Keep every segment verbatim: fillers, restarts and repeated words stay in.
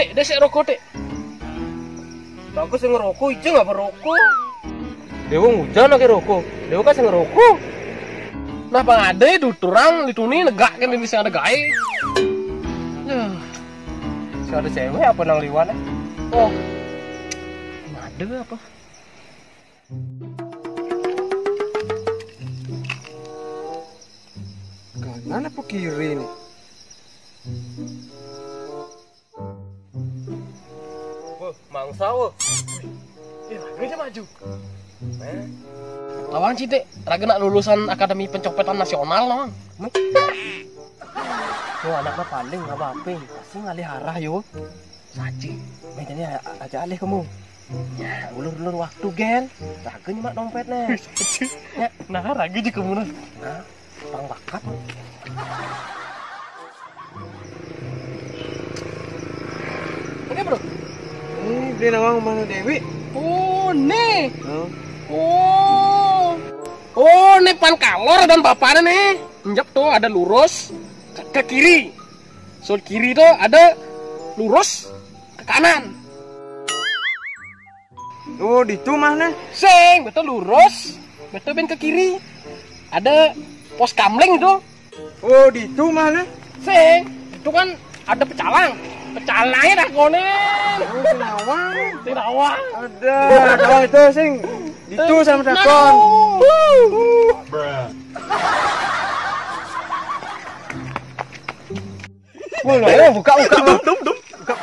Dék, dék sik roko, Dék. Bagus sing ngeroko, ijo nggak beroko. Dewa hujan lagi roko. Dewa kan sing ngeroko. Nah, Bang Ade duturang lituni negak kan ini sing ada gaé. Duh. Si ada cewek apa nang liwan, eh? Oh. Ada apa? Kanan apa kiri nih? Wah, mangsa, wah. Ih, raga aja maju. Eh? Lawan sih, Dék. Raga nak lulusan Akademi Pencopetan Nasional, lawan. Wah, anaknya paling nggak apa-apa. Pasti ngalih arah, yo. Saji. Méh, jadi aja alih kamu. Ya, ulur-ulur waktu, Gen. Raga nyemak dompetnya. Saji. Ya. Nah, raga aja kamu, nah. Nah, pang bakat. Oke, bro. Ini beli nawang mana Dewi? Oh, nih. Oh. Oh. Oh, nih pan kalor dan bapaknya nih. Injak tuh ada lurus ke, ke kiri. Soal kiri tuh ada lurus ke kanan. Oh, ditu mah nih. Sing, betul lurus. Betul ben ke kiri. Ada pos kamling itu. Oh, ditu mah nih. Sing, itu kan ada pecalang. Pecalangnya dah konen. Oh, si nawang. Si nawang. Ada, nawang itu sing. Ditu sama takon. Wah, ayo buka, buka, dum, dum, dum. Buka.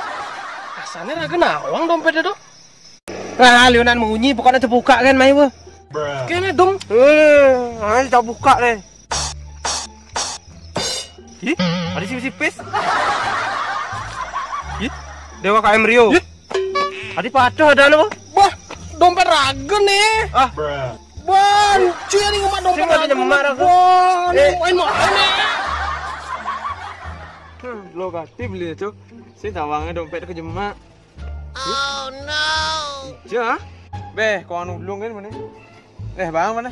Kasarnya raga nawang dompetnya tuh. Nah, liunan munyi, pokoknya terbuka kan, mai, wah. Kayaknya dong. Eh, ayo kita buka deh. Ih, ada si sipis. Ih, Dewa K M Rio. Ih. Tadi patuh ada apa? Wah, dompet raga nih. Ah. Banci ini ngemak dompet raga. Sing ada nyemak raga. Wah, ini main main nih. Hmm, lo kati beli itu. Si tawangnya dompet ke jemak. Oh no. Ija. Beh, kau anu ulung kan mana? Eh, bang mana?